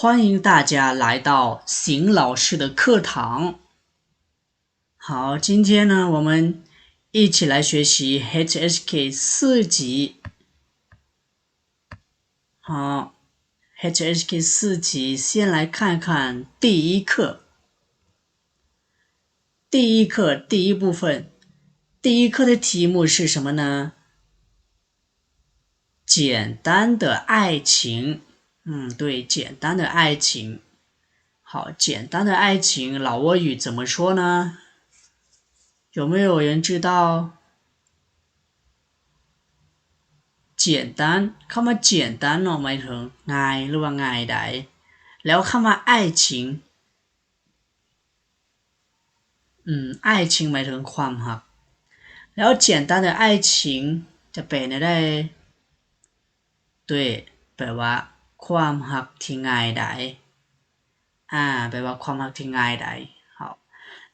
欢迎大家来到邢老师的课堂。好，今天呢，我们一起来学习 H S K 四级。好，H S K 四级，先来看看第一课。第一课第一部分，第一课的题目是什么呢？简单的爱情。嗯，对，简单的爱情。好，简单的爱情，老挝语怎么说呢？有没有人知道？简单，คำว่า简单ເນາະ ໝາຍເຖິງງ່າຍ ຫຼືວ່າງ່າຍດາຍ. ແລ້ວຄຳວ່າ爱情 ອືມ 爱情 ໝາຍເຖິງຄວາມຮັກ. แล้ว简单的爱情 ຈະແປແນວໃດ? 对 ແປວ່າຄວາມຮັກທີ່ງ່າຍດາຍ. ອາ ແປວ່າຄວາມຮັກທີ່ງ່າຍດາຍ. ເຮົາ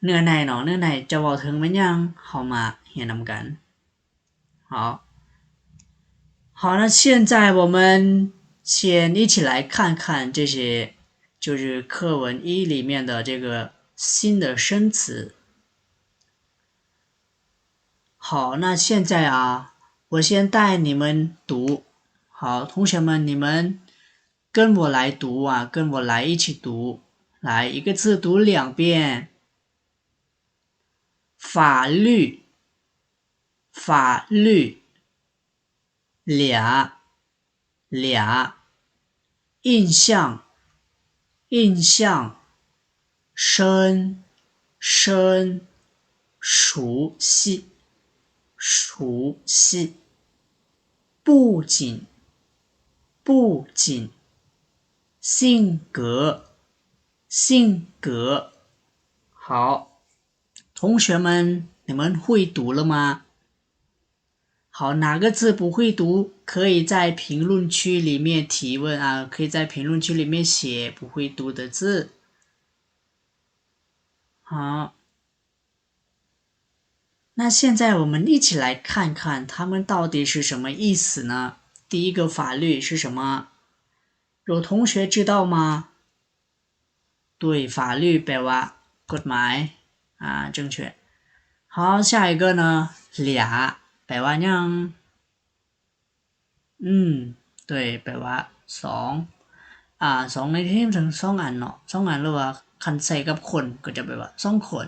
ເນື້ອໃນເນາະ ເນື້ອໃນຈະເວົ້າເຖິງແມ່ນຫຍັງ? ເຮົາມາຮຽນນຳກັນ. 好，好，那现在我们先一起来看看这些，就是课文一里面的这个新的生词。好，那现在啊，我先带你们读。好，同学们，你们跟我来读啊，跟我来一起读。来，一个字读两遍。法律， 法律，掠，掠，印象，印象，生，生，熟悉，熟悉，不仅，不仅，性格，性格。好，同学们，你们会读了吗？ 好，哪个字不会读，可以在评论区里面提问啊，可以在评论区里面写不会读的字。好，那现在我们一起来看看它们到底是什么意思呢？第一个法律是什么？有同学知道吗？ 对，法律 ແປວ່າກົດໝາຍ ອາ 正确。好，下一个呢？掠 ແປວ່າຫຍັງ? ອືມ 对 ແປວ່າສອງ ອາ ສອງໃນທີ່ນີ້ມັນເຖິງສອງອັນເນາະ ສອງອັນ ຫຼືວ່າຄັນໃຊ້ກັບຄົນກໍຈະແປວ່າສອງຄົນ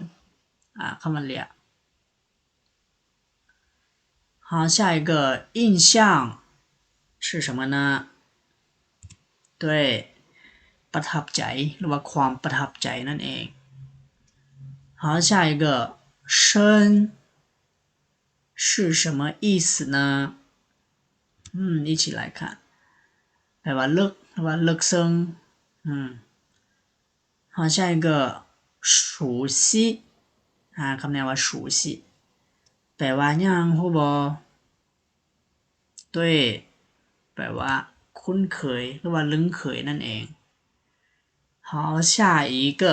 ອາ ຄຳວ່າເລຍ. 好，下一个印象是什么呢？对，ປະທັບໃຈ ຫຼືວ່າຄວາມປະທັບໃຈນັ້ນເອງ. 好，下一个深是什么意思呢？嗯，一起来看。 ແປວ່າເລິກ ຫຼືວ່າເລິກເຊິ່ງ. 嗯。 好，下一个熟悉 ອາ ຄຳນີ້ວ່າ 熟悉 ແປວ່າຫຍັງ ຮູ້ບໍ່? 对 ແປວ່າຄຸ້ນເຄີຍ ຫຼືວ່າລຶ້ງເຄີຍນັ້ນເອງ. 好，下一个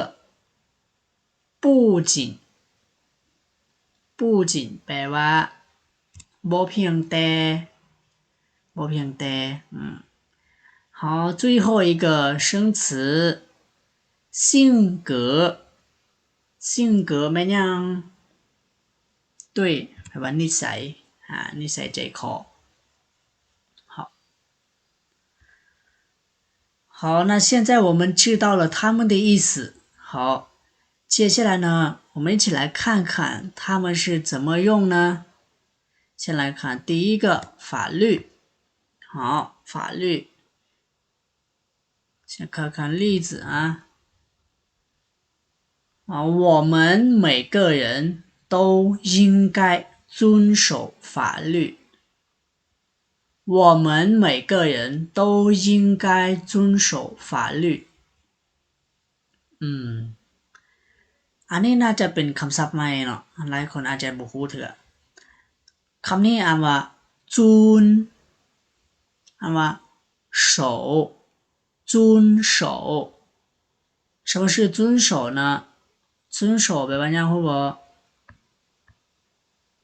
不仅 不仅 ແປວ່າບໍ່ພຽງແຕ່ ບໍ່ພຽງແຕ່. 好，最后一个生词 性格 性格 ແມ່ນຫຍັງ? 对 ແປວ່ານິໄສ ອາ ນິໄສໃຈຄໍ. 好 好，那现在我们知道了它们的意思。好，接下来呢，我们一起来看看它们是怎么用呢？先来看第一个，法律。好，法律。先看看例子啊。啊，我们每个人都应该遵守法律。 我们每个人都应该遵守法律。 ອືມ ອັນນີ້ໜ້າຈະເປັນຄຳສັບໃໝ່ເນາະ ຫຼາຍຄົນອາດຈະບໍ່ຮູ້ເທື່ອ. ຄຳນີ້ອ່ານວ່າ ຈູນ ອ່ານວ່າ ໂສ ຈູນໂສ. 什么是遵守呢？遵守 ແປວ່າຫຍັງ ຮູ້ບໍ່?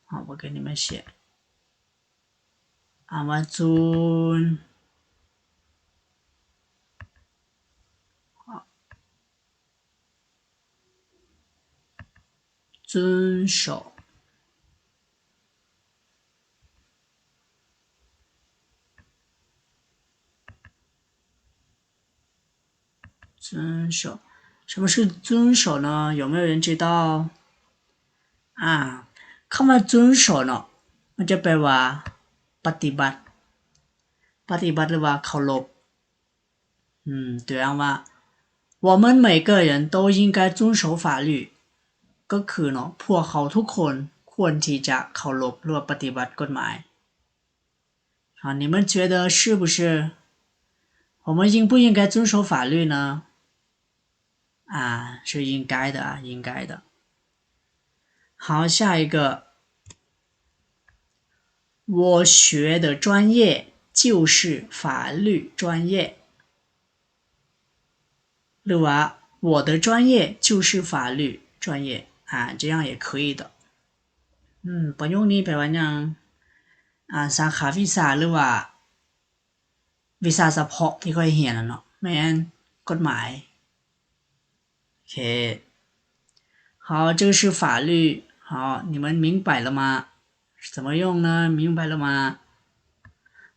ເຮົາບໍ່ເຄີຍໄດ້ມາເສຍ ອ່ານວ່າ ຈູນ.遵守。遵守。什么是遵守呢？有没有人知道？ ອ່າ ຄຳວ່າ 遵守 ເນາະ ມັນຈະແປວ່າ ປະຕິບັດ ປະຕິບັດ ຫຼືວ່າ ເຄົາລົບ. ອືມ ຕົວຢ່າງວ່າ 我们每个人都应该遵守法律 ກໍຄືເນາະ ພວກເຮົາທຸກຄົນຄວນທີ່ຈະເຄົາລົບ ຫຼືວ່າ ປະຕິບັດກົດໝາຍ. 好，你们觉得是不是？我们应不应该遵守法律呢？ อ่า 是应该的啊，应该的。好，下一个，我学的专业就是法律专业。 หรือว่า 我的专业就是法律专业 อ่า 这样也可以的。 ອືມ ປະໂຫຍກນີ້ແປວ່າຫຍັງ? ອ່າ ສາຂາວິຊາ ຫຼືວ່າ ວິຊາສະເພາະທີ່ຂ້ອຍຮຽນນະເນາະ ແມ່ນກົດໝາຍ. ໂອເຄ 好，这个是法律。好，你们明白了吗？怎么用呢？明白了吗？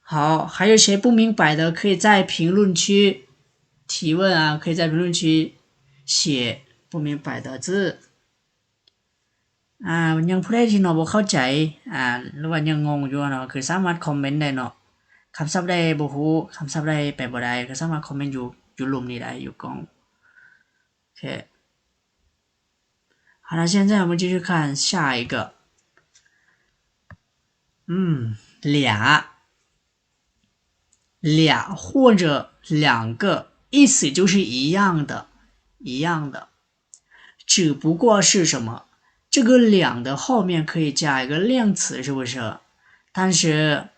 好，还有谁不明白的，可以在评论区提问啊，可以在评论区写不明白的字。 ອ່າ ຍັງຜູ້ໃດທີ່ເນາະບໍ່ເຂົ້າໃຈ ອ່າ ຫຼືວ່າຍັງງົງຢູ່ເນາະ ຄືສາມາດຄອມເມັນໄດ້ເນາະ ຄຳສັບໃດບໍ່ຮູ້ ຄຳສັບໃດແປບໍ່ໄດ້ ກໍສາມາດຄອມເມັນຢູ່ ຢູ່ລຸ່ມນີ້ໄດ້ ຢູ່ກ່ອງ. ໂອເຄ 好，那现在我们继续看下一个。 ອືມ 俩 俩或者两个意思就是一样的，一样的。只不过是什么？这个两的后面可以加一个量词，是不是？但是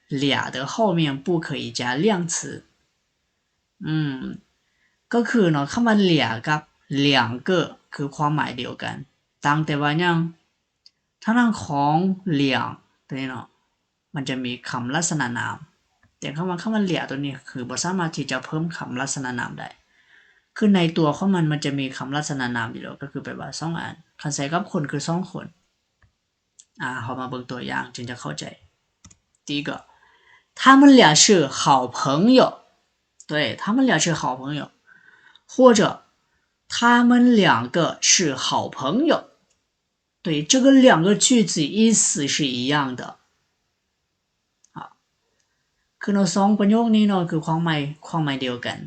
俩的后面不可以加量词。 ອືມ ກໍຄືເນາະ ຄຳວ່າ 俩 ກັບ 两个 ຄືຄວາມໝາຍດຽວກັນ ຕ່າງແຕ່ວ່າຫຍັງ? ທາງດ້ານຂອງ 两 ຕົວນີ້ເນາະ ມັນຈະມີຄຳລັກສະນະນາມ ແຕ່ຄຳວ່າ ຄຳວ່າ 俩 ຕົວນີ້ຄືບໍ່ສາມາດທີ່ຈະເພີ່ມຄຳລັກສະນະນາມໄດ້ ຄືໃນຕົວຂອງມັນ ມັນຈະມີຄຳລັກສະນະນາມຢູ່ແລ້ວ ກໍຄືແປວ່າສອງອັນ ຄັນໃຊ້ກັບຄົນຄືສອງຄົນ. ອ່າ ເຮົາມາເບິ່ງຕົວຢ່າງຈຶ່ງຈະເຂົ້າໃຈ. 第一个，他们俩是好朋友。对，他们俩是好朋友。或者，他们两个是好朋友。对，这个两个句子意思是一样的。好， ຄືເນາະ ສອງປະໂຫຍກນີ້ເນາະ ຄືຄວາມໝາຍ ຄວາມໝາຍດຽວກັນ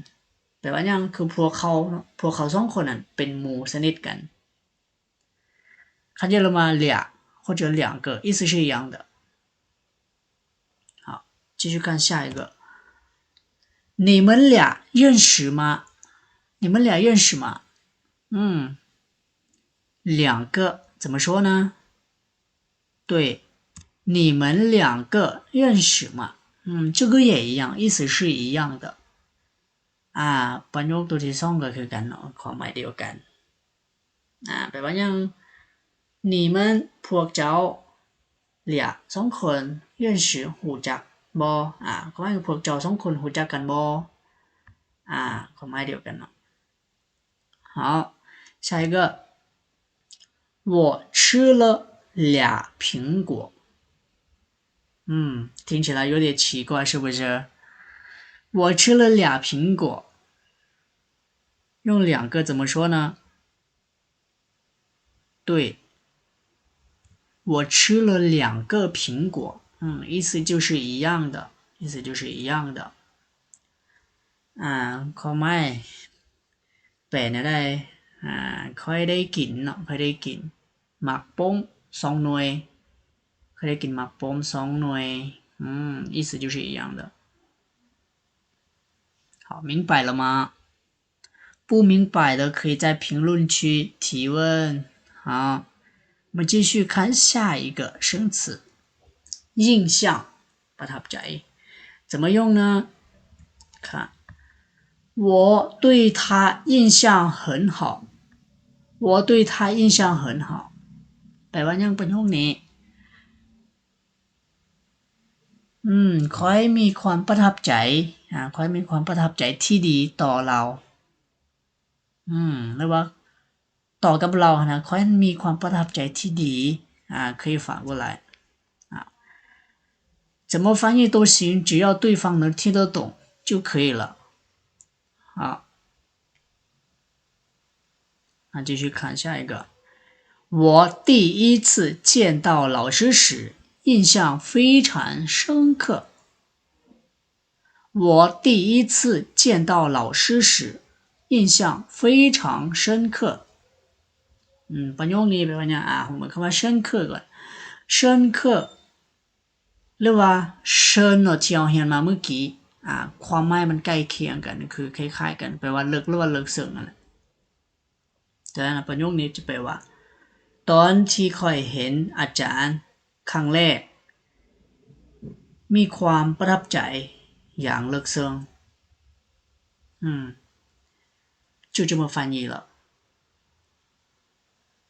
ແປວ່າຫຍັງ? ຄືພວກເຂົາເນາະ ພວກເຂົາສອງຄົນນັ້ນເປັນໝູ່ສະໜິດກັນ. 看见了吗？ 俩 或者两个 意思是一样的。好，继续看下一个。你们俩认识吗？你们俩认识吗？ อืມ 两个 怎么说呢？ 对，你们两个认识吗？ อืມ 这个也一样，意思是一样的。 ອ່າ ປະໂຫຍກຕົວທີສອງກໍຄືກັນເນາະ ຄວາມໝາຍດຽວກັນ. ອ່າ ແປວ່າຫຍັງ? 你们 ພວກເຈົ້າ 俩 ສອງຄົນ 认识 ຮູ້ຈັກບໍ່? ອ່າ ຄວາມໝາຍ ພວກເຈົ້າສອງຄົນຮູ້ຈັກກັນບໍ່? ອ່າ ຄວາມໝາຍດຽວກັນເນາະ. 好，下一个，我吃了俩苹果。 嗯，听起来有点奇怪，是不是？我吃了俩苹果，用两个怎么说呢？对，我吃了两个苹果。嗯，意思就是一样的，意思就是一样的。 ອ່າ ຄວາມໝາຍແປແນວໃດ? ອ່າ ຂ້ອຍໄດ້ກິນເນາະ ຂ້ອຍໄດ້ກິນໝາກໂປ່ງສອງໜ່ວຍ ຂ້ອຍໄດ້ກິນໝາກໂປ່ງສອງໜ່ວຍ. ອືມ 意思就是一样的。 好，明白了吗？ 不明白的可以在评论区提问。好，我们继续看下一个生词，印象 ປະທັບໃຈ 怎么用呢？看，我对他印象很好。我对他印象很好。 ແປວ່າຫຍັງປະໂຫຍກນີ້? ອືມ ຂ້ອຍມີຄວາມປະທັບໃຈ ອາ ຂ້ອຍມີຄວາມປະທັບໃຈທີ່ດີຕໍ່ລາວ. ອືມ ຫຼືວ່າ ຕໍ່ກັບເຮົາຫັ້ນນະ ຂໍໃຫ້ມີຄວາມປະທັບໃຈທີ່ດີ ອ່າ 可以反过来 ອ່າ 怎么翻译都行，只要对方能听得懂就可以了。好，那继续看下一个。我第一次见到老师时，印象非常深刻。 我第一次见到老师时，印象非常深刻。ອືມ ປະໂຫຍກນີ້ແປວ່າຫຍັງ? ອ່າ ເຮົາເບິ່ງຄຳວ່າ 深刻 ກ່ອນ. 深刻 ຫຼືວ່າ 深 ເນາະ ທີ່ເຮົາຮຽນມາມື້ກີ້ ອ່າ ຄວາມໝາຍມັນໃກ້ຄຽງກັນ ຄືຄ້າຍໆກັນ ແປວ່າເລິກ ຫຼືວ່າເລິກເຊິ່ງນັ້ນແຫຼະ. ແຕ່ປະໂຫຍກນີ້ຈະແປວ່າ ຕອນທີ່ຂ້ອຍເຫັນອາຈານຄັ້ງແລກ ມີຄວາມປະທັບໃຈຢ່າງເລິກເຊິ່ງ. ອືມ 就这么翻译了。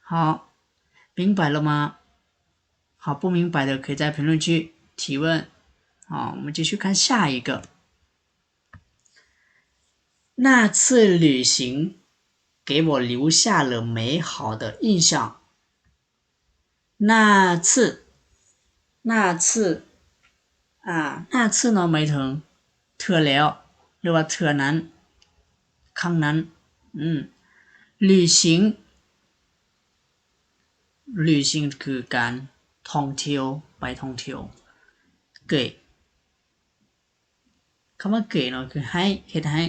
好，明白了吗？好，不明白的可以在评论区提问。好，我们继续看下一个。 那次旅行给我留下了美好的印象。那次 那次 ອ່າ 那次 ເນາະ ໝາຍເຖິງເທື່ອແລ້ວ ຫຼືວ່າເທື່ອນັ້ນ ຄັ້ງນັ້ນ. ອືມ 旅行 旅行 ຄືການທ່ອງທ່ຽວ ໄປທ່ອງທ່ຽວ. 给 ຄຳວ່າ 给 ເນາະ ຄືໃຫ້ ເຮັດໃຫ້.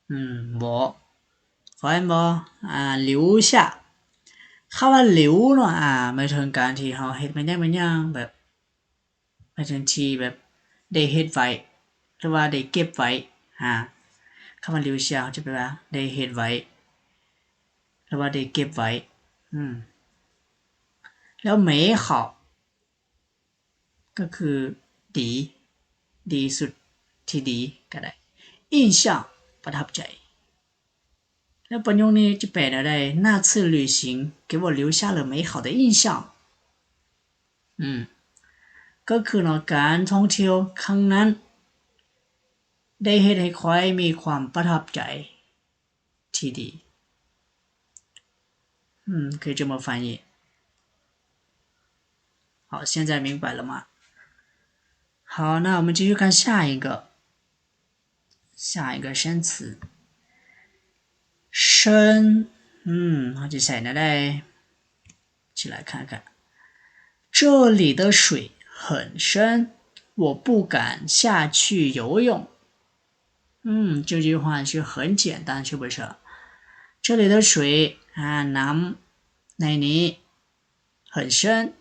ອືມ 我 ຂ້ອຍ ແມ່ນບໍ່? ອ່າ 留下 ຄຳວ່າ 留 ເນາະ ອ່າ ໝາຍເຖິງການທີ່ເຮົາເຮັດແມ່ນຫຍັງແມ່ນຫຍັງ ແບບ ໝາຍເຖິງທີ່ແບບໄດ້ເຮັດໄວ້ ຫຼືວ່າໄດ້ເກັບໄວ້. ອ່າ ຄຳວ່າ 留下 ເຮົາຈະແປວ່າ ໄດ້ເຮັດໄວ້ ຫຼືວ່າໄດ້ເກັບໄວ້. ອືມ ແລ້ວ 美好 ກໍຄື ດີ ດີສຸດ ທີ່ດີກໍໄດ້. 印象 ປະທັບໃຈ. ແລ້ວປະໂຫຍກນີ້ຈະແປແນວໃດ? 那次旅行给我留下了美好的印象. ອືມ ກໍຄືເນາະ ການທ່ອງທ່ຽວຄັ້ງນັ້ນ ໄດ້ເຮັດໃຫ້ຂ້ອຍມີຄວາມປະທັບໃຈ ທີ່ດີ. 嗯，可以这么翻译。好，现在明白了吗？好，那我们继续看下一个，下一个生词。深，嗯，好，接下来呢，来，一起来看看。这里的水很深，我不敢下去游泳。 ອືມ 这句话是很简单，是不是？这里的水 ອ່າ ນ້ຳໃນນີ້ 很深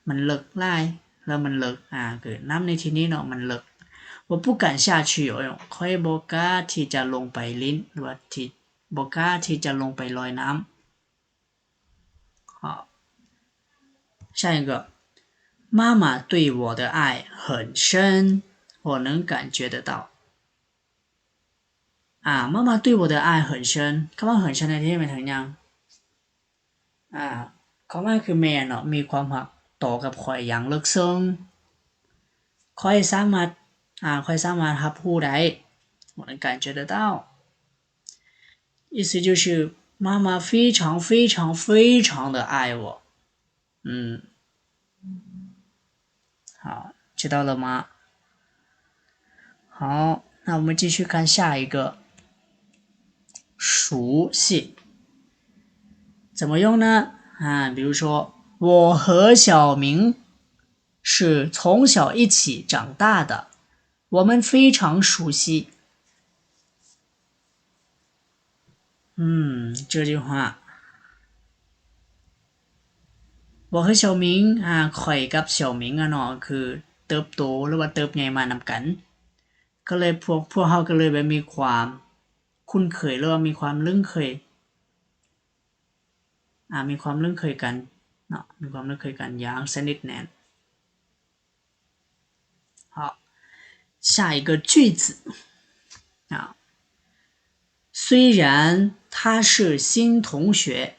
ມັນເລິກຫຼາຍ ຫຼືມັນເລິກ ອ່າ ຄືນ້ຳໃນທີ່ນີ້ເນາະ ມັນເລິກ. 我不敢下去游泳 ຂ້ອຍບໍ່ກ້າທີ່ຈະລົງໄປຫຼິ້ນ ຫຼືວ່າທີ່ ບໍ່ກ້າທີ່ຈະລົງໄປລອຍນ້ຳ. 好，下一个，妈妈对我的爱很深，我能感觉得到。 ອ່າ 妈妈对我的爱很深 ຄຳວ່າ 很深 ໃນທີ່ນີ້ໝາຍເຖິງຫຍັງ? ອ່າ ຄວາມໝາຍຄືແມ່ເນາະ ມີຄວາມຮັກຕໍ່ກັບຂ້ອຍຢ່າງເລິກເຊິ່ງ. ຂ້ອຍສາມາດ ອ່າ ຂ້ອຍສາມາດຮັບຮູ້ໄດ້ 我能感觉得到。 意思就是妈妈非常非常非常地爱我。嗯，好，知道了吗？好，那我们继续看下一个，熟悉。怎么用呢？啊，比如说，我和小明是从小一起长大的， 我们非常熟悉。 ອືມ 这句话 我和小明 ອ່າ ຂ້ອຍກັບ 小明 ອ່ະເນາະ ຄືເຕີບໂຕ ຫຼືວ່າເຕີບໃຫຍ່ມານຳກັນ ກໍເລີຍ ພວກ ພວກເຮົາກໍເລີຍແບບມີຄວາມຄຸ້ນເຄີຍ ຫຼືວ່າມີຄວາມລຶ້ງເຄີຍ ອ່າ ມີຄວາມລຶ້ງເຄີຍກັນເນາະ ມີຄວາມລຶ້ງເຄີຍກັນຢ່າງສະໜິດແໜ້ນ. 好，下一个句子啊，虽然他是新同学，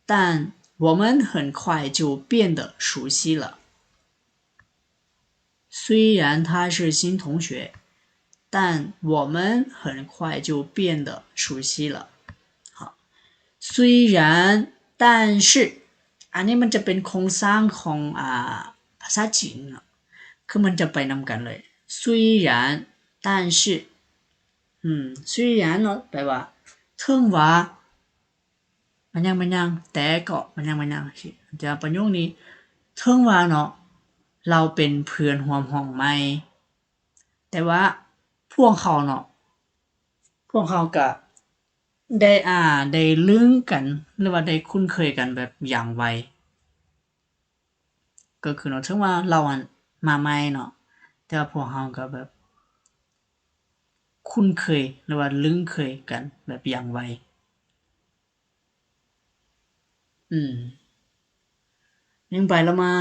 但我们很快就变得熟悉了。虽然他是新同学，但我们很快就变得熟悉了。好，虽然 但是 ອັນນີ້ມັນຈະເປັນໂຄງສ້າງຂອງ ອ່າ ພາສາຈີນເນາະ ຄືມັນຈະໄປນຳກັນເລີຍ 虽然 但是 ອືມ 虽然 ເນາະ ແປວ່າ ເຖິງວ່າ ມັນຍັງ ມັນຍັງ ແຕ່ກໍ ມັນຍັງ ມັນຍັງ ແຕ່ວ່າປະໂຫຍກນີ້ ເຖິງວ່າເນາະ ເຮົາເປັນເພື່ອນຮ່ວມຫ້ອງໃໝ່ ແຕ່ວ່າພວກເຮົາເນາະ ພວກເຮົາກະໄດ້ ອ່າ ໄດ້ລຶ້ງກັນ ຫຼືວ່າໄດ້ຄຸ້ນເຄີຍກັນແບບຢ່າງໄວ ກໍຄືເນາະ ເຖິງວ່າເຮົາຫັ້ນມາໃໝ່ເນາະ ແຕ່ວ່າພວກເຮົາກໍແບບຄຸ້ນເຄີຍ ຫຼືວ່າລຶ້ງເຄີຍກັນແບບຢ່າງໄວ. ອືມ ມິງໄປແລ້ວມາ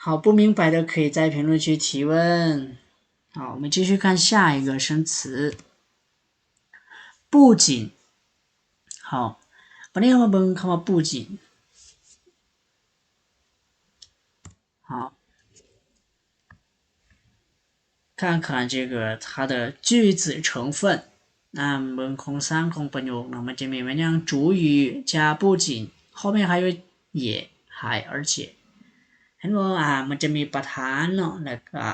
好，不明白的可以在评论区提问。好，我们继续看下一个生词。不仅。好， ບັດນີ້ເຮົາມາເບິ່ງຄຳວ່າ 不仅。 好，看看这个它的句子成分。 ອ່າ ເບິ່ງໂຄງສ້າງຂອງປະໂຫຍກເນາະ ມັນຈະມີແມ່ນຫຍັງ 主语加不仅 后面还有也 还 而且 ເຫັນບໍ່ ອ່າ ມັນຈະມີປະທານເນາະ ແລ້ວກະ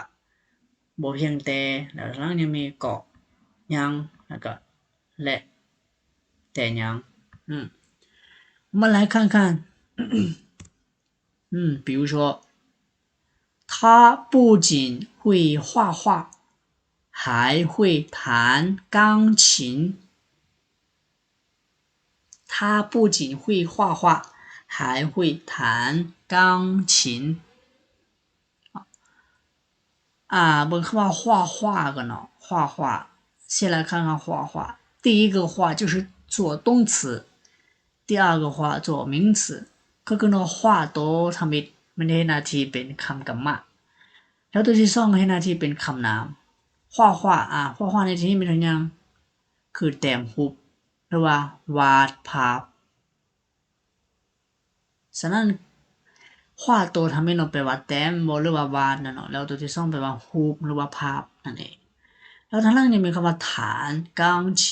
ບໍ່ພຽງແຕ່ ແລ້ວທາງຫຼັງຍັງມີກໍ ຍັງ ແລ້ວກະ ແລະ ແຕ່ຍັງ ອືມ 我们来看看 ອືມ 比如说 他不仅会画画，还会弹钢琴。他不仅会画画，还会弹钢琴。 ອ່າ ເບິ່ງຄຳວ່າ 画画 ກ່ອນເນາະ 画画 先来看看画画 第一个画就是做动词，第二个画做名词 ກໍຄືເນາະ 画 ໂຕທຳອິດ ມັນເຮັດໜ້າທີ່ເປັນຄຳກຳມະ ແລ້ວໂຕທີສອງເຮັດໜ້າທີ່ເປັນຄຳນາມ 画画 ອ່າ 画画 ໃນທີ່ນີ້ແມ່ນຫຍັງ ຄືແຕ້ມຮູບ ຫຼືວ່າວາດພາບ ສະນັ້ນ 画 ໂຕທຳອິດເນາະ ແປວ່າແຕ້ມບໍ ຫຼືວ່າວາດນັ້ນເນາະ ແລ້ວໂຕທີສອງແປວ່າຮູບ ຫຼືວ່າພາບນັ້ນເອງ ແລ້ວທາງຫຼັງນີ້ມີຄຳວ່າ 弹钢琴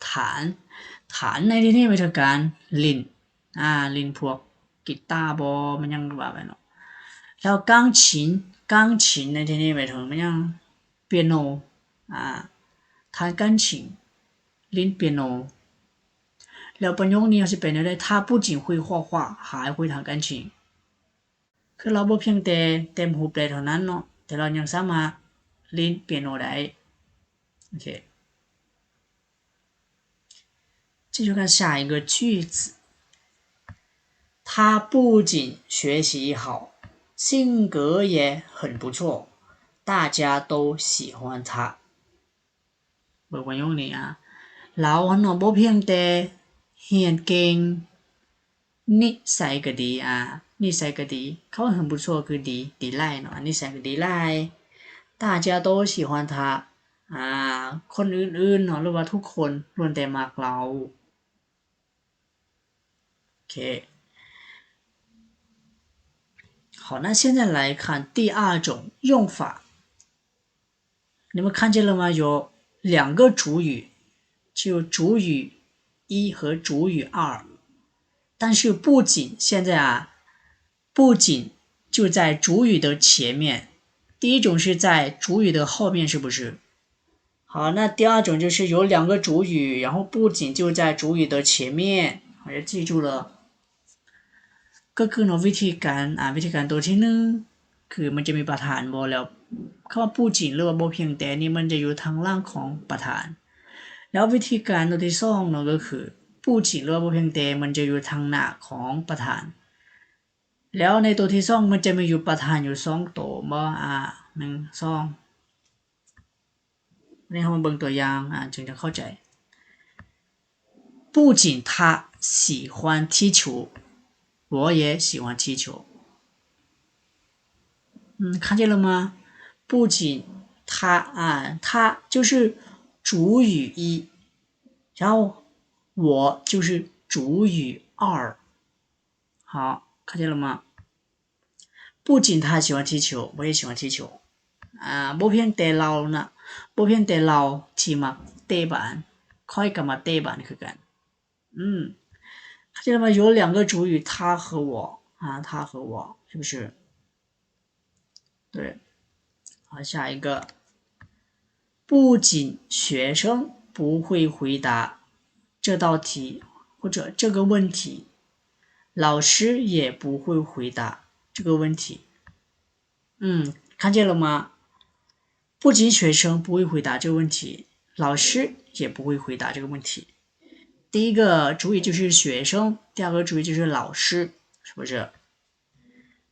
弹 弹 ໃນທີ່ນີ້ໝາຍເຖິງການຫຼິ້ນ ອ່າ ຫຼິ້ນພວກກີຕາບໍ ແມ່ນຫຍັງວ່າໄປເນາະ ແລ້ວ 钢琴 钢琴 ໃນທີ່ນີ້ໝາຍເຖິງແມ່ນຫຍັງ ເປຍໂນ ອ່າ 弹钢琴 ຫຼິ້ນເປຍໂນ ແລ້ວປະໂຫຍກນີ້ເຮົາຊິແປແນວໃດ 他不仅会画画，还会弹钢琴 ຄືລາວບໍ່ພຽງແຕ່ແຕ້ມຮູບໄດ້ເທົ່ານັ້ນເນາະ ແຕ່ລາວຍັງສາມາດຫຼິ້ນເປຍໂນໄດ້ ໂອເຄ 继续看下一个句子。他不仅学习好，性格也很不错，大家都喜欢他。 ເບິ່ງປະໂຫຍກນີ້ ອ່າ ລາວຫັ້ນເນາະ ບໍ່ພຽງແຕ່ຮຽນເກັ່ງ ນິໄສກໍດີ ອ່າ ນິໄສກໍດີ ເຂົາເຫັນບຸດໂຊຄືດີ ດີຫຼາຍເນາະ ນິໄສກໍດີຫຼາຍ 大家都喜欢他 ອ່າ ຄົນອື່ນໆເນາະ ຫຼືວ່າທຸກຄົນລ້ວນແຕ່ມັກລາວ ໂອເຄ 好，那现在来看第二种用法。 你们看见了吗？有两个主语，就主语一和主语二。但是不仅现在啊，不仅就在主语的前面，第一种是在主语的后面，是不是？好，那第二种就是有两个主语，然后不仅就在主语的前面，我就记住了。 ກໍຄືເນາະ ວິທີການ ອ່າ ວິທີການໂຕທີໜຶ່ງ ຄືມັນຈະມີປະທານບໍ ແລ້ວຄຳວ່າ 不仅 ຫຼືວ່າບໍ່ພຽງແຕ່ນີ້ ມັນຈະຢູ່ທາງຫຼັງຂອງປະທານ ແລ້ວວິທີການໂຕທີສອງເນາະ ກໍຄື 不仅 ຫຼືວ່າບໍ່ພຽງແຕ່ ມັນຈະຢູ່ທາງໜ້າຂອງປະທານ ແລ້ວໃນໂຕທີສອງ ມັນຈະມີຢູ່ປະທານຢູ່ສອງໂຕບໍ ອ່າ ໜຶ່ງ ສອງ ນີ້ເຮົາມາເບິ່ງຕົວຢ່າງ ອ່າ ຈຶ່ງຈະເຂົ້າໃຈ. 不仅他喜欢踢球，我也喜欢踢球。嗯，看见了吗？不仅他，啊，他就是主语一，然后我就是主语二。 好，看见了吗？不仅他喜欢踢球，我也喜欢踢球。 ອ່າ ບໍ່ພຽງແຕ່ລາວນະ ບໍ່ພຽງແຕ່ລາວທີ່ມັກເຕະບານ ຂ້ອຍກໍມັກເຕະບານຄືກັນ. ອືມ看见了吗？有两个主语，他和我啊，他和我，是不是？对，好，下一个，不仅学生不会回答这道题或者这个问题，老师也不会回答这个问题。嗯，看见了吗？不仅学生不会回答这个问题，老师也不会回答这个问题。第一个主语就是学生，第二个主语就是老师，是不是？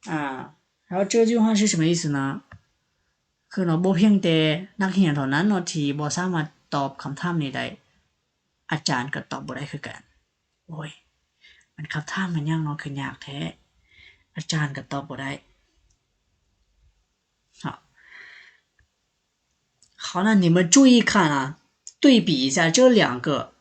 啊，然后这句话是什么意思呢？ ຄືເນາະ ບໍ່ພຽງແຕ່ນັກຮຽນເທົ່ານັ້ນເນາະ ທີ່ບໍ່ສາມາດຕອບຄຳຖາມນີ້ໄດ້, ອາຈານກໍຕອບບໍ່ໄດ້ຄືກັນ. ໂອ້ຍ ມັນຄຳຖາມມັນຫຍັງເນາະ ຄືຍາກແທ້, ອາຈານກໍຕອບບໍ່ໄດ້. 好，好，那你们注意看啊，对比一下这两个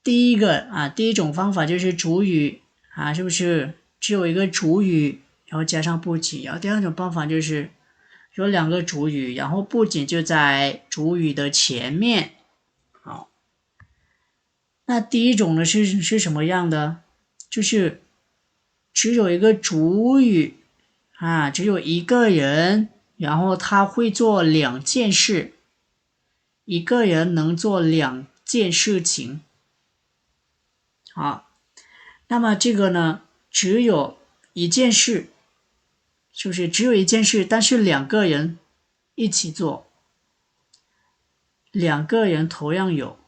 第一个啊，第一种方法就是主语啊，是不是？只有一个主语，然后加上不仅，然后第二种方法就是有两个主语，然后不仅就在主语的前面。好，那第一种呢，是，是什么样的？就是只有一个主语啊，只有一个人，然后他会做两件事。 一个人能做两件事情。好，那么这个呢，只有一件事，是不是？只有一件事，但是两个人一起做，两个人同样有，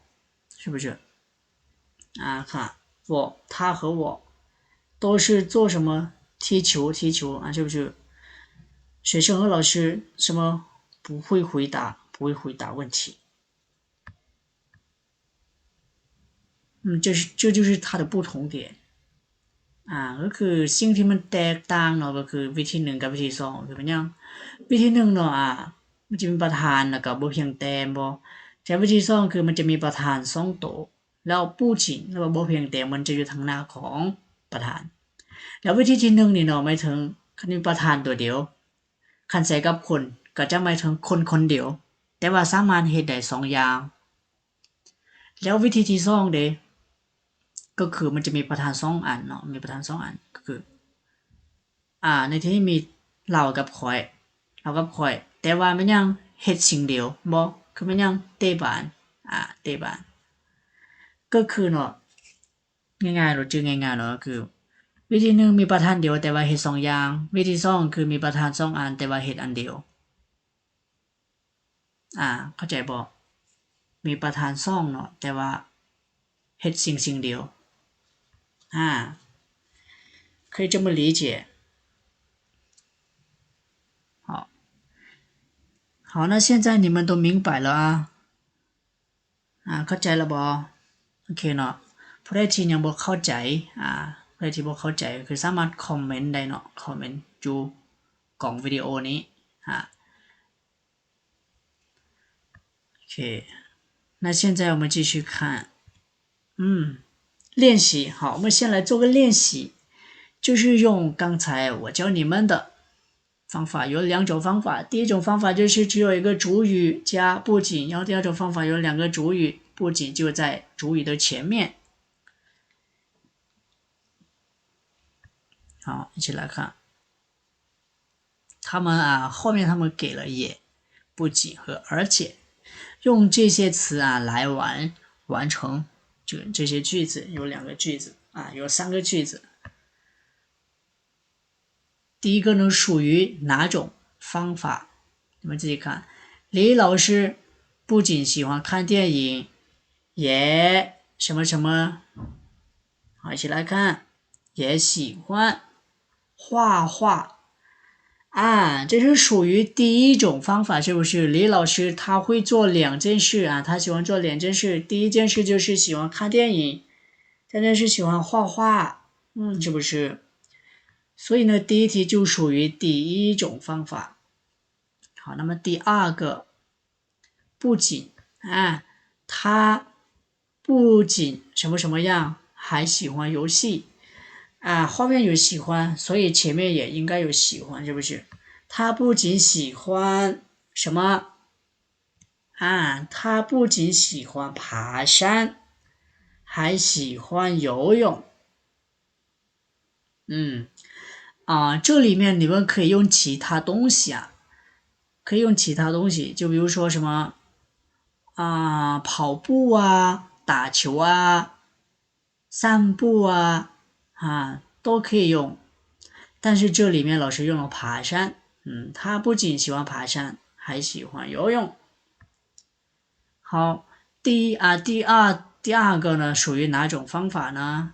是不是？ อ่า ค่ะ 我，他和我都是做什么？踢球，踢球啊，是不是？学生和老师什么不会回答，不会回答问题。嗯，这是，这就是它的不同点。 ອ່າ ກໍຄືສິ່ງທີ່ມັນແຕກຕ່າງເນາະ ກໍຄືວິທີໜຶ່ງກັບວິທີສອງ ຄືເປັນຫຍັງ? ວິທີໜຶ່ງເນາະ ອ່າ ມັນຈະມີປະທານ ແລ້ວກໍບໍ່ພຽງແຕ່ ແມ່ນບໍ່? ແຕ່ວິທີສອງ ຄືມັນຈະມີປະທານສອງໂຕ ແລ້ວ不仅 ແລ້ວກໍບໍ່ພຽງແຕ່ ມັນຈະຢູ່ທາງໜ້າຂອງປະທານ. ແລ້ວວິທີທີໜຶ່ງນີ້ເນາະ ໝາຍເຖິງຄັນມີປະທານຕົວດຽວ, ຄັນໃຊ້ກັບຄົນ ກໍຈະໝາຍເຖິງຄົນຄົນດຽວ ແຕ່ວ່າສາມາດເຮັດໄດ້ສອງຢ່າງ. ແລ້ວວິທີທີສອງເດ ກໍຄືມັນຈະມີປະທານສອງອັນເນາະ ມີປະທານສອງອັນ ກໍຄື ອ່າ ໃນທີ່ນີ້ມີລາວກັບຂ້ອຍ ລາວກັບຂ້ອຍ ແຕ່ວ່າແມ່ນຫຍັງ? ເຮັດສິ່ງດຽວ ບໍ່ ຄືແມ່ນຫຍັງ? ເຕະບານ ອ່າ ເຕະບານ ກໍຄືເນາະ ງ່າຍໆໂລດ ຈື່ງ່າຍໆເນາະ ກໍຄືວິທີໜຶ່ງມີປະທານດຽວ ແຕ່ວ່າເຮັດສອງຢ່າງ, ວິທີສອງຄືມີປະທານສອງອັນ ແຕ່ວ່າເຮັດອັນດຽວ. ອ່າ ເຂົ້າໃຈບໍ່? ມີປະທານສອງເນາະ ແຕ່ວ່າເຮັດສິ່ງສິ່ງດຽວ. 啊，可以这么理解。好，好，那现在你们都明白了啊？ ອ່າ ເຂົ້າໃຈແລ້ວບໍ່? ໂອເຄເນາະ ຜູ້ໃດທີ່ຍັງບໍ່ເຂົ້າໃຈ ອ່າ ຜູ້ໃດທີ່ບໍ່ເຂົ້າໃຈ ກໍຄືສາມາດຄອມເມັນໄດ້ເນາະ ຄອມເມັນຢູ່ກ້ອງວິດີໂອນີ້ ອ່າ ໂອເຄ 那现在我们继续看 嗯 练习 好，我们先来做个练习，就是用刚才我教你们的 方法，有两种方法。第一种方法就是只有一个主语加不仅，然后第二种方法有两个主语，不仅就在主语的前面。好，一起来看。他们啊，后面他们给了也、不仅和而且，用这些词啊来完，完成这，这些句子，有两个句子啊，有三个句子。 第一个呢，属于哪种方法？你们自己看，李老师不仅喜欢看电影，也什么什么，好，一起来看，也喜欢画画。啊，这是属于第一种方法，是不是？李老师他会做两件事啊，他喜欢做两件事。第一件事就是喜欢看电影，第二件事喜欢画画，嗯，是不是？ 所以呢，第一题就属于第一种方法。好，那么第二个，不仅，啊，他不仅什么什么样，还喜欢游戏。啊，后面有喜欢，所以前面也应该有喜欢，是不是？他不仅喜欢什么 啊，他不仅喜欢爬山，还喜欢游泳。嗯，啊，这里面你们可以用其他东西啊，可以用其他东西，就比如说什么，啊，跑步啊，打球啊，散步啊，啊，都可以用。但是这里面老师用了爬山，嗯，他不仅喜欢爬山，还喜欢游泳。好，第一，啊，第二，第二个呢，属于哪种方法呢？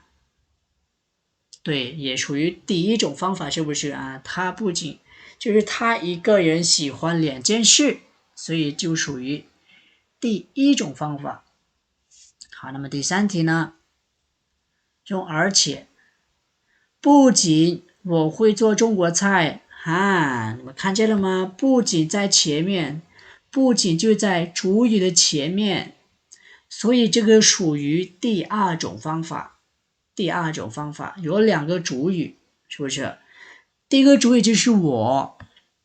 对，也属于第一种方法，是不是啊？他不仅，就是他一个人喜欢两件事，所以就属于第一种方法。好，那么第三题呢？用而且，不仅我会做中国菜，哈，你们看见了吗？不仅在前面，不仅就在主语的前面，所以这个属于第二种方法。第二种方法，有两个主语，是不是？第一个主语就是我，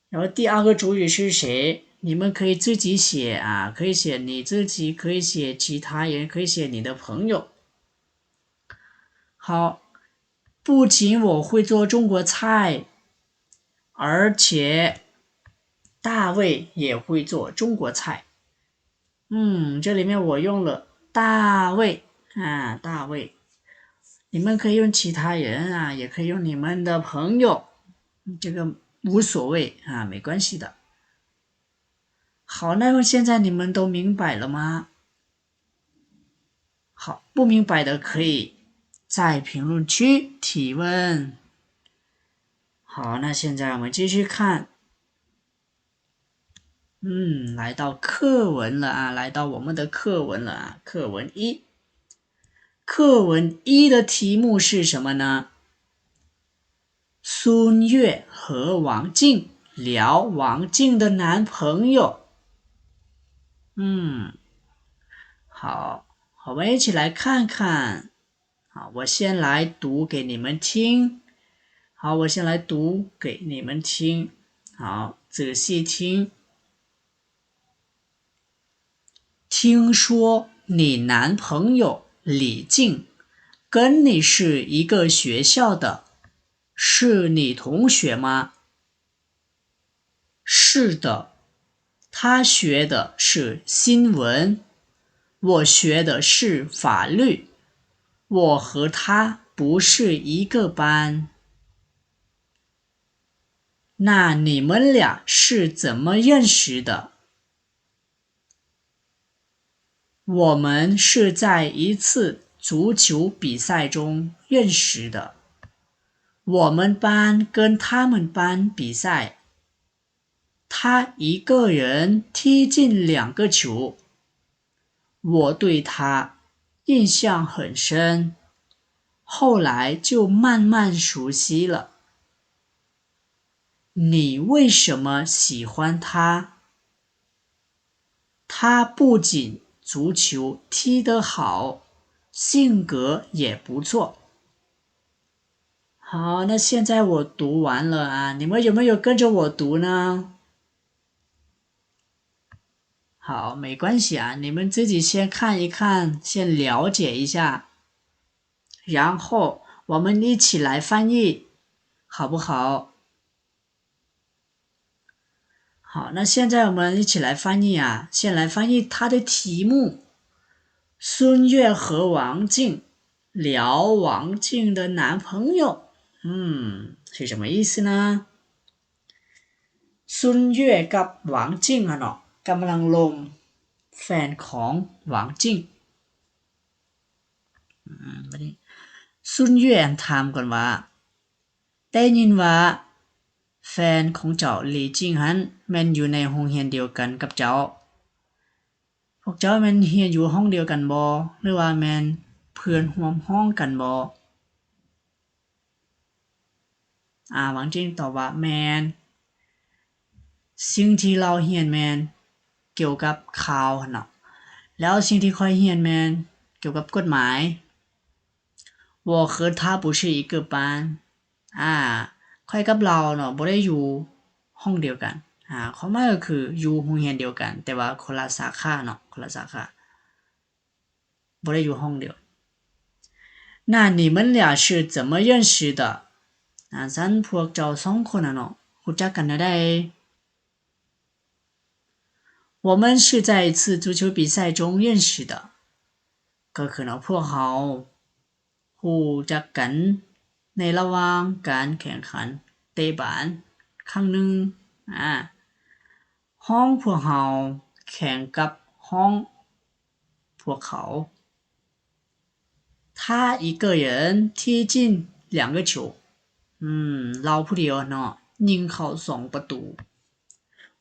然后第二个主语是谁？你们可以自己写啊，可以写你自己，可以写其他人，可以写你的朋友。好，不仅我会做中国菜，而且大卫也会做中国菜。嗯，这里面我用了大卫，啊，大卫。你们可以用其他人啊，也可以用你们的朋友，这个无所谓啊，没关系的。好，那么现在你们都明白了吗？好，不明白的可以在评论区提问。好，那现在我们继续看。嗯，来到课文了啊，来到我们的课文了啊，课文一。课文一的题目是什么呢？孙悦和王静聊王静的男朋友。嗯，好，我们一起来看看。好，我先来读给你们听。好，我先来读给你们听。好，仔细听。听说你男朋友李静跟你是一个学校的，是女同学吗？是的，她学的是新闻，我学的是法律，我和她不是一个班。那你们俩是怎么认识的？我们是在一次足球比赛中认识的。我们班跟他们班比赛，他一个人踢进两个球，我对他印象很深，后来就慢慢熟悉了。你为什么喜欢他？他不仅足球踢得好，性格也不错。好，那现在我读完了啊，你们有没有跟着我读呢？好，没关系啊，你们自己先看一看，先了解一下，然后我们一起来翻译，好不好？ 好，那现在我们一起来翻译啊，先来翻译它的题目。孙悦和王静聊王静的男朋友。嗯，是什么意思呢？孙悦กับหวังจิ่ง หั่นເນາະ ກຳລັງລົມ ແຟນຂອງຫວັງຈິງ. ອືມ ບັດນີ້ ຊຸນຢວນ ຖາມກ່ອນວ່າ ໄດ້ຍິນວ່າແຟນຂອງເຈົ້າ ຫຼີຈິງ ຫັ້ນ ແມ່ນຢູ່ໃນໂຮງຮຽນດຽວກັນກັບເຈົ້າ? ພວກເຈົ້າແມ່ນຮຽນຢູ່ຫ້ອງດຽວກັນບໍ່ ຫຼືວ່າແມ່ນເພື່ອນຮ່ວມຫ້ອງກັນບໍ່? ອາ ຫວັງຈິງຕອບວ່າ ແມ່ນ. ສິ່ງທີ່ລາວຮຽນແມ່ນກ່ຽວກັບຂ່າວຫັ້ນເນາະ ແລ້ວສິ່ງທີ່ຂ້ອຍຮຽນແມ່ນກ່ຽວກັບກົດໝາຍ. 我和他不是一个班. ອາ ຂ້ອຍກັບລາວເນາະ ບໍ່ໄດ້ຢູ່ຫ້ອງດຽວກັນ. ອາ ຄວາມໝາຍກໍຄືຢູ່ໂຮງຮຽນດຽວກັນ ແຕ່ວ່າຄົນລະສາຂາເນາະ ຄົນລະສາຂາ. ບໍ່ໄດ້ຢູ່ຫ້ອງດຽວ.那你们俩是怎么认识的？ ອາ ຊັ້ນພວກເຈົ້າສອງຄົນນະເນາະ ຮູ້ຈັກກັນແນວໃດ? 我们是在一次足球比赛中认识的。 ກໍຄືເນາະ ພວກເຮົາຮູ້ຈັກກັນໃນລະຫວ່າງການແຂ່ງຂັນເຕະບານຄັ້ງໜຶ່ງ ອາ ຫ້ອງພວກເຮົາແຂ່ງກັບຫ້ອງພວກເຂົາ. 他一个人踢进两个球 ອືມ ລາວຜູ້ດຽວເນາະ ຍິງເຂົ້າສອງປະຕູ.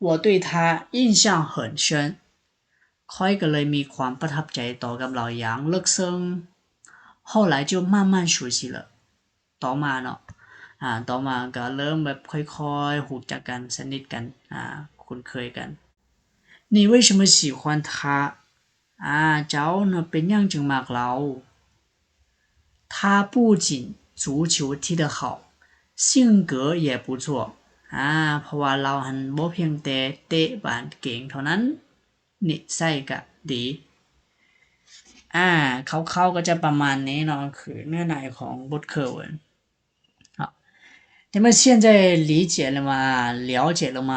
我对他印象很深。 ຂ້ອຍກໍເລີຍມີຄວາມປະທັບໃຈຕໍ່ກັບລາວຢ່າງເລິກເຊິ່ງ. 后来就慢慢熟悉了。 ຕໍ່ມາເນາະ ອາ ຕໍ່ມາກໍເລີ່ມແບບຄ່ອຍໆຮູ້ຈັກກັນ ສະໜິດກັນ ອາ ຄຸ້ນເຄີຍກັນ. 你为什么喜欢他？ ອາ ເຈົ້ານະເປັນຫຍັງຈຶ່ງມັກລາວ? 他不仅足球踢得好，性格也不错。 ອາ ເພາະວ່າລາວຫັ້ນບໍ່ພຽງແຕ່ເຕະບານເກັ່ງເທົ່ານັ້ນ ນິໄສກະດີ. ອາ ຄ່າວໆກໍຈະປະມານນີ້ເນາະ ຄືເນື້ອໃນຂອງບົດເຄີເວີນ. 好，你们现在理解了吗？了解了吗？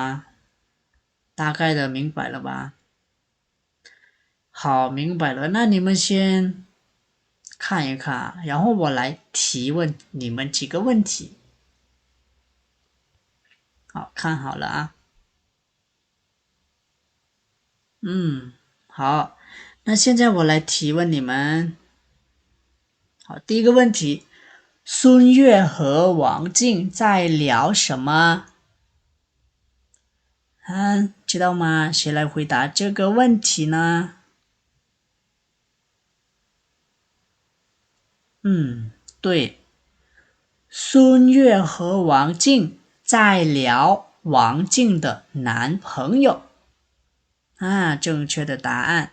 大概的明白了吧？ 好，明白了。那你们先看一看，然后我来提问你们几个问题。好，看好了啊。嗯，好，那现在我来提问你们。好，第一个问题，孙悦和王静在聊什么？ 啊，知道吗？谁来回答这个问题呢？嗯，对，孙悦和王静在聊王静的男朋友。啊，正确的答案。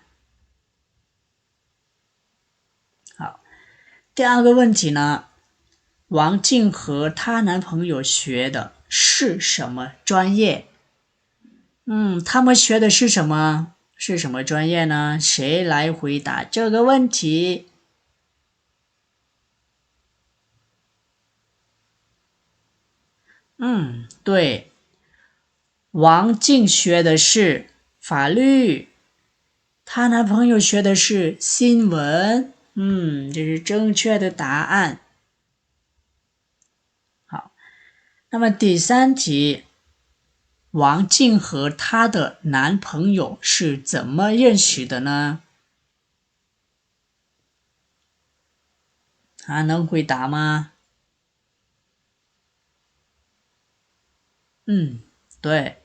好，第二个问题呢，王静和她男朋友学的是什么专业？嗯，他们学的是什么？是什么专业呢？谁来回答这个问题？嗯，对，王静学的是法律， 她男朋友学的是新闻。嗯，这是正确的答案。好，那么第三题，王静和她的男朋友是怎么认识的呢？啊，能回答吗？ 嗯，对，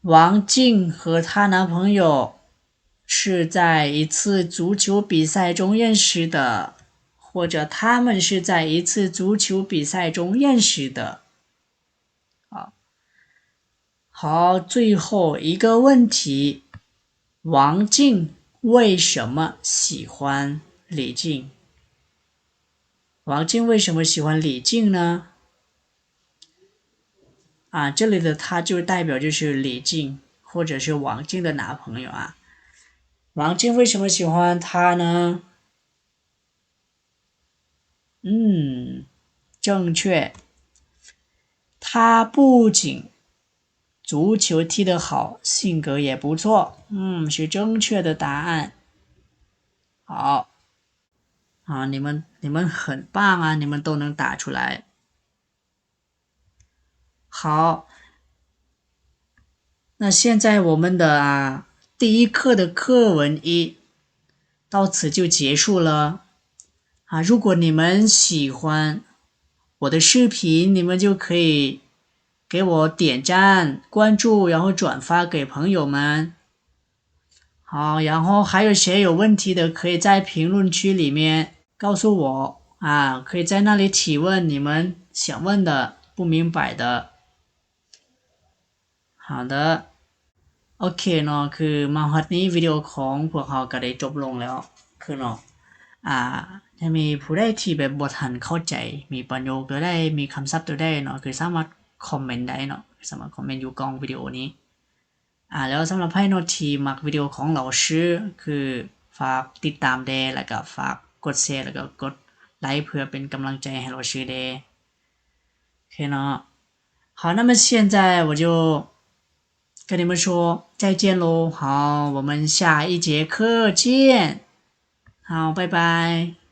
王静和她男朋友是在一次足球比赛中认识的，或者他们是在一次足球比赛中认识的。好，好，最后一个问题， 王静为什么喜欢李静？王静为什么喜欢李静呢？啊，这里的她就代表就是李静，或者是王静的男朋友啊。王静为什么喜欢他呢？ 嗯，正确。他不仅足球踢得好，性格也不错。嗯，是正确的答案。好。啊，你们，你们很棒啊，你们都能答出来。 好，那现在我们的，啊，第一课的课文一到此就结束了。啊，如果你们喜欢我的视频，你们就可以给我点赞、关注，然后转发给朋友们。 好，然后还有谁有问题的，可以在评论区里面告诉我，啊，可以在那里提问你们想问的、不明白的。好的。 ໂອເຄເນາະ ຄືມາຮອດນີ້ ວິດີໂອຂອງພວກເຮົາກໍໄດ້ຈົບລົງແລ້ວ ຄືເນາະ ອ່າ ຖ້າມີຜູ້ໃດທີ່ແບບບໍ່ທັນເຂົ້າໃຈ ມີປະໂຫຍກຕົວໃດ ມີຄຳສັບຕົວໃດເນາະ ຄືສາມາດຄອມເມັນໄດ້ເນາະ ສາມາດຄອມເມັນຢູ່ກ່ອງວິດີໂອນີ້. ອ່າ ແລ້ວສຳລັບໃຜເນາະທີ່ມັກວິດີໂອຂອງເຫຼົ່າຊື່ ຄືຝາກຕິດຕາມແດ່ ແລ້ວກໍຝາກກົດແຊ ແລ້ວກໍກົດ ໄລເພື່ອເປັນກຳລັງໃຈໃຫ້ລາວຊື່ແດ່. ໂອເຄເນາະ. 好，那么现在我就跟你们说再见喽。好，我们下一节课见。好，拜拜。